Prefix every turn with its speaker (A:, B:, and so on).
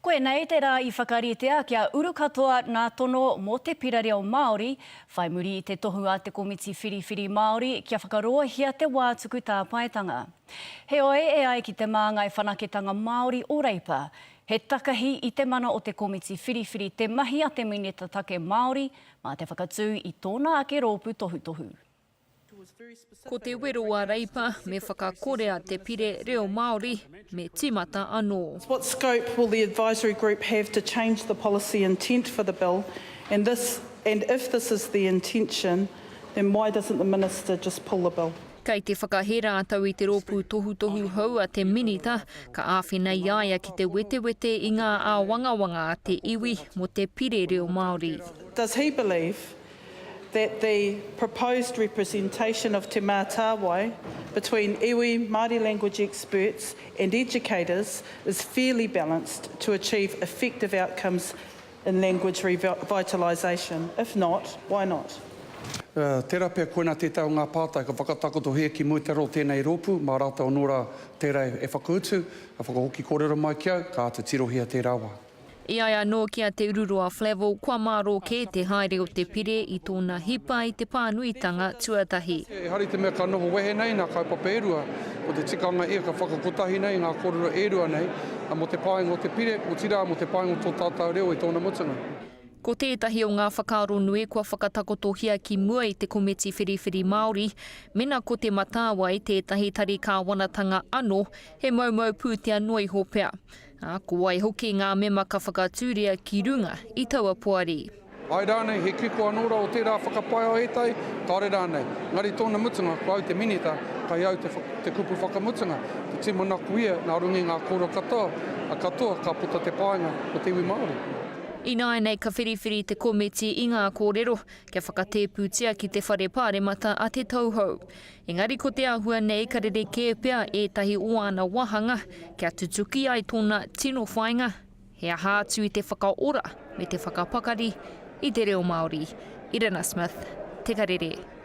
A: Koinei te rā i whakaritea kia uru katoa ngā tono mō te Pira Reo Māori, whai muri i te tohu a te Komiti Whiriwhiri Māori kia whakaroahia te wā tuku tāpaetanga. Heoi, e ai ki te Māngai Whanaketanga Māori o Reipa, he takahi i te mana o te Komiti Whiriwhiri te mahi a te Minita Take Māori mā te whakatū i tōna ake rōpū tohutohu.
B: Ko te wero a Reipa, me whakakorea te pire reo Māori, me tīmata anō.
C: What scope will the advisory group have to change the policy intent for the bill and this and if this is the intention then why doesn't the minister just pull the bill?
B: Kei te whakahē rātou i te rōpū tohutohu hou a te Minita, ka āwhina i a ia ki te wetewete i ngā āwangawanga a te iwi mō te pire reo Māori.
C: Does he believe that the proposed representation of Te Mātāwai between iwi, Māori language experts and educators is fairly balanced to achieve effective outcomes in language revitalisation? If not, why not?
D: Tērā pea koinā tētahi o ngā pātai ka whakatakotohia ki mua i te aro o tēnei rōpū, mā rātou anō rā tērā e whakautu, ka whakahoki kōrero mai ki au, ka āta tirohia tērā wā.
B: E ai anō ki a Te Ururoa Flavell, kua mārō kē te haere o te pire i tōna hipa i te pānuitanga tuatahi.
D: Ehara i te mea ka noho wehe nei ngā kaupapa e rua, ko te tikanga ia ka whakakotahi nei ngā kōrero e rua nei mō te painga o te pire, otirā mō te painga o tō tātou reo i tōna mutunga.
B: Ko tētahi o ngā whakaaro nui kua whakatakotohia ki mua i te Komiti Whiriwhiri Māori, mena ko Te Mātāwai tētahi tari kāwanatanga anō, he moumou pūtea noa iho pea. Ā, ko wai hoki ngā mema ka whakatūria ki runga i taua poari.
D: Āe rānei, he kiko anō rā o tērā whakapae o ētahi, kāore rānei. Engari tōna mutunga, ko au te minita, kei au te, te kupu whakamutunga. Te tūmanako ia, nā runga i ngā kōrero katoa, katoa, ka puta te painga o te iwi Māori.
B: Ināianei ka whiriwhiri te komiti i ngā kōrero kia whakatēpūtia ki te Whare Pāremata a Te Tauhou. Engari ko te āhua nei ka rerekē pea ētahi o āna wāhanga kia tutuki ai tōna tino whāinga, he aha atu i te whakaora me te whakapakari i te reo Māori. Irina Smith, Te Karere.